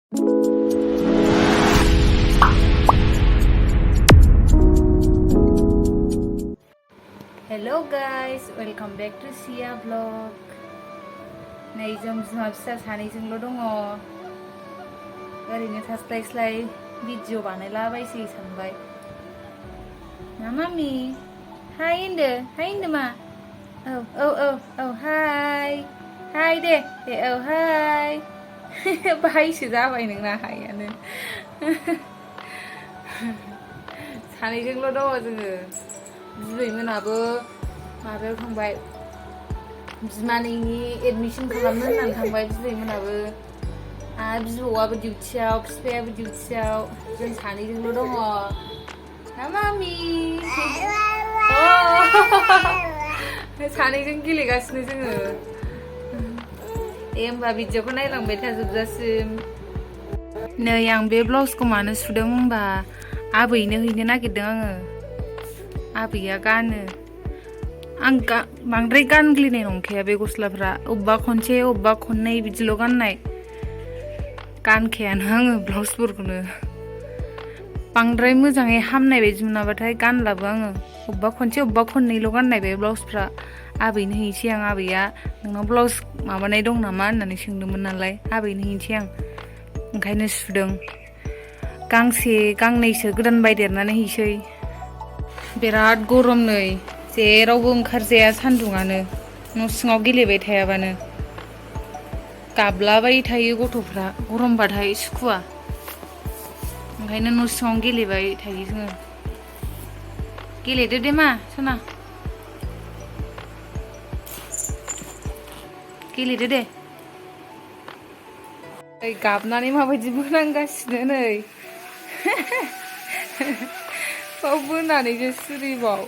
Hello guys, welcome back to Sia vlog. नै जों बिमा फिसा सानैजोंल' दङ. ओरैनो थास्लायस्लाय भिडिअ बानायलाबायसै सानबाय. ना मामि? हाय होनदो मा? औ हाय. हाय दे औ हाय. बाहायसो जाबाय नोंना हायानो. सानैजोंल' दङ जोङो. बिबैमोनाबो माबायाव थांबाय, बिमानैनि एडमिसन खालामनो होननानै थांबाय बिबैमोनाबो, आरो बिबौआबो डिउटियाव, बिफायाबो डिउटियाव, जों सानैजोंल' दङ. ना मामि? सानैजों गेलेगासिनो जोङो. दे होमबा भिडिअखौ नायलांबाय था जोबजासिम. नै आं बे ब्लाउसखौ मानो सुदों होनबा आबैनो हैनो नागिरदों आङो. आबैया गानो. आं बांद्राय गानग्लिनाय नंखाया बे गस्लाफ्रा. अबेबा खनसे अबेबा खननै बिदिल' गाननाय. गानखायानो आङो ब्लाउसफोरखौनो. बांद्राय मोजाङै हामनाय बायदि मोनाबाथाय गानलाबो आङो. अबेबा खनसे अबेबा खननैल' गाननाय बे ब्लाउसफ्रा. आबैनो हैनोसै आं. आबैया नोंनाव ब्लाउस माबानाय दं नामा होननानै सोंदोंमोन नालाय, आबैनो हैनोसै आं. ओंखायनो सुदों. गांसे गांनैसो गोदान बायदेरनानै हैसै. बिराद गरम नै, जेरावबो ओंखारजाया सान्दुङानो, न' सिङाव गेलेबाय थायाबानो. गाबलाबाय थायो गथ'फ्रा गरमबाथाय सुखुवा. ओंखायनो न' सिङाव गेलेबाय थायो जोङो. गेलेदो दे मा सना, गेलेदो दे. ओइ गाबनानै माबायदि बोनांगासिनो नै. बाव बोनानैसो सिरिबाव.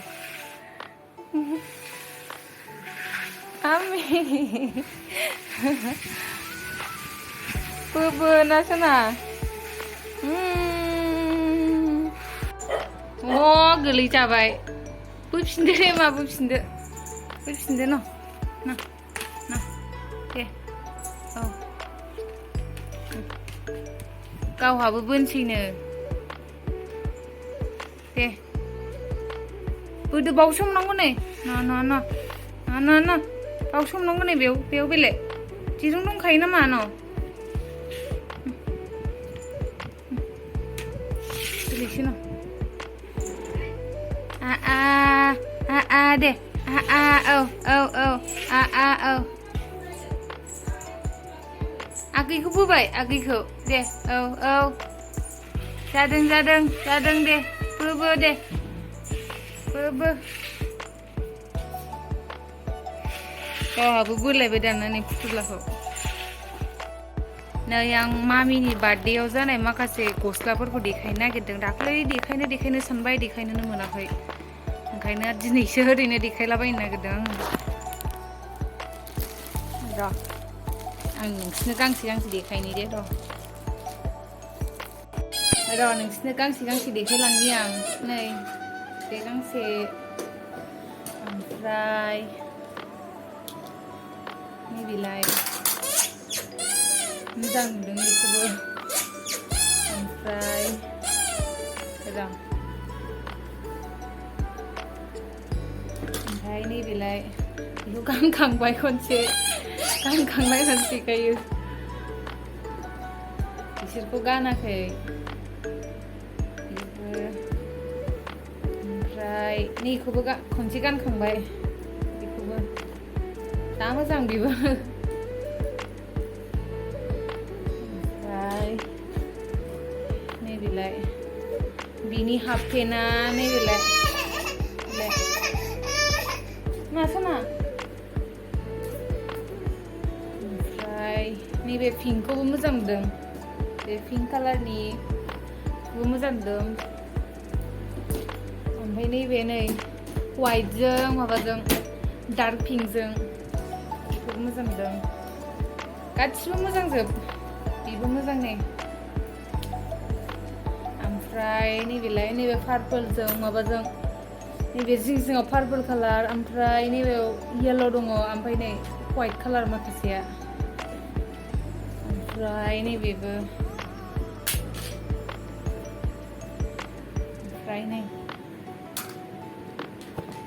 आमि बोना सना. गोलैजाबाय. बोफिनदो दे मा, बोफिनदो न' दे. औ गावहाबो बोनसैनो. दे बोदो, बावसो हमनांगौ नै. न' बावसो हमनांगौ नै. बेयाव बेले दिरुं दंखायो नामा न'? गोलैसै न'. दे औ आगैखौ बोबाय, आगैखौ दे. औ जादों दे. बोबो दे, बोबो. गावहाबो बोलायबाय दाना नै फुथुलाखौ. नै आं मामिनि बार्थडेआव जानाय माखासे गस्लाफोरखौ देखायनो नागिरदों. दाख्लै देखायनो सानबाय, देखायनोनो मोनाखै. ओंखायनो दिनैसो ओरैनो देखायलाबायनो नागिरदों आङो. र' आं नोंसिनो गांसे देखायनि दे र', नोंसिनो गांसे देखायलांनि आं. नै बे गांसे, ओमफ्राय नैबेलाय मोजां नुदों बेखौबो. ओमफ्राय नैबेलाय, बेखौ गानखांबाय खनसे, गानखांनायनानै देखायो. बिसोरखौ गानाखै. ओमफ्राय नैखौबो खनसे गानखांबाय, बेखौबो दा मोजां बेबो. ओमफ्राय नैबेलाय बिनि हाफ पेन्टआ, नैबेलाय मा सना. ओमफ्राय नैबे पिंकखौबो मोजां नुदों. बे पिंक कालारनिखौबो मोजां नुदों. ओमफ्राय नैबे नै वाइटजों माबाजों डार्क पिंकजों, बेखौबो मोजां नुदों. गासिबो मोजांजोब. बेबो मोजां नै. ओमफ्राय नैबेलाय, नैबे पार्पलजों माबाजों, नैबे जिङाव पार्पल कालार, ओमफ्राय नैबेयाव येल्ल' दङ, ओमफ्राय नै व्हाइट कालार माखासेया. ओमफ्राय नैबेबो ओमफ्राय नै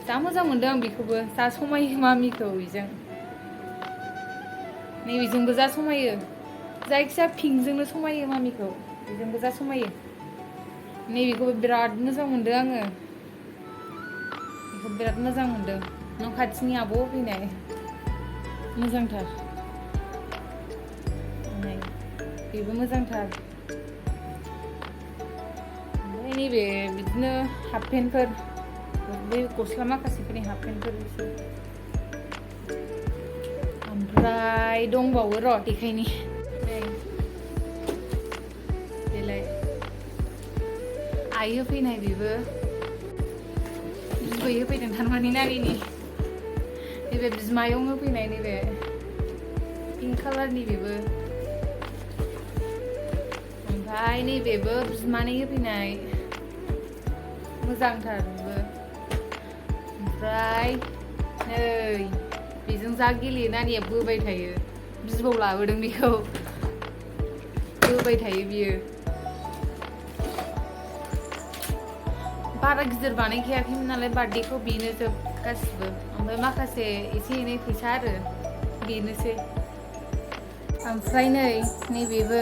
जा मोजां मोनदों आं बेखौबो जा समायो मामिखौ बेजों नैबेजोंबो जा समायो जायखिजाया पिंकजोंनो समायो मामिखौ बेजोंबो जा समायो नैबेखौबो बिराद मोजां मोनदों आङो बेखौ बिराद मोजां मोनदों न' खाथिनि आब' फैनाय मोजांथार नै बेबो मोजांथार ओमफ्राय नैबे बिदिनो हाफ पेन्टफोर बे गस्ला माखासेफोरनि हाफ पेन्टफोर एसे ओमफ्राय दंबावो र' देखायनि नै बेलाय आइ होफैनाय बेबो बिबै होफैदों थारमाने नानिनि नैबे बिमायं होफैनाय नैबे पिंक कालारनि बेबो ओमफ्राय नैबेबो बिमानै होफैनाय मोजांथार बेबो ओमफ्राय नै बेजों जा गेलेयो नानिया बोबाय थायो बिबौ लाबोदों बेखौ बोबाय थायो बियो बारा गिदिर बानायखायाखैमोन नालाय बार्थडेखौ बेनो जोब गासिबो ओमफ्राय माखासे एसे एनै फैसा आरो बेनोसै ओमफ्राय नै नैबेबो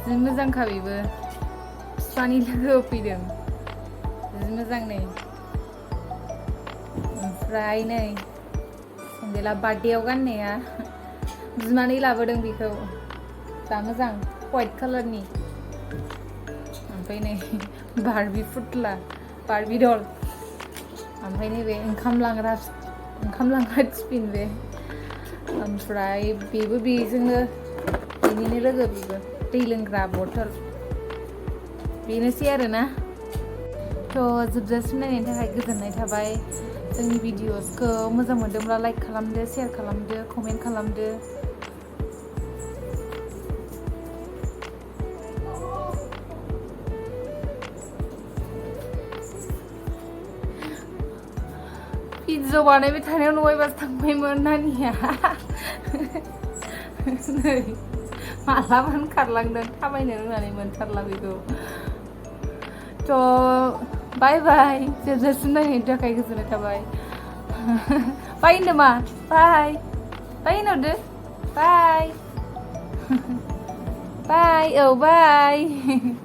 जि मोजांखा बेबो बिफानि लोगो होफैदों जि मोजां नै ओमफ्राय नै सेन्देला बार्थडेआव गाननाया बिमानै लाबोदों बेखौ जा मोजां व्हाइट कालारनि ओमफ्राय नै बारबि फुथला बारबि डल ओमफ्राय नैबे ओंखाम लांग्रा टिफिन बे ओमफ्राय बेबो बेजोंनो बेनिनो लोगो बेबो दै लोंग्रा बथल बेनोसै आरोना थ' जोबजासिम नायनायनि थाखाय गोजोननाय थाबाय जोंनि भिडिअसखौ मोजां मोनदोंब्ला लाइक खालामदो शेयार खालामदो कमेन्ट खालामदो भिडिअ बानायबाय थानायाव नवाइबासो थांबायमोन नानिया नै मालाबानो खारलांदों थाबायनो रोंनानै मोनथारला बेखौ थ' बाय बाय जोबजासिम नायनायनि थाखाय गोजोननाय थाबाय बाय होनदो मा बाय बाय होनहरदो बाय बाय औ बाय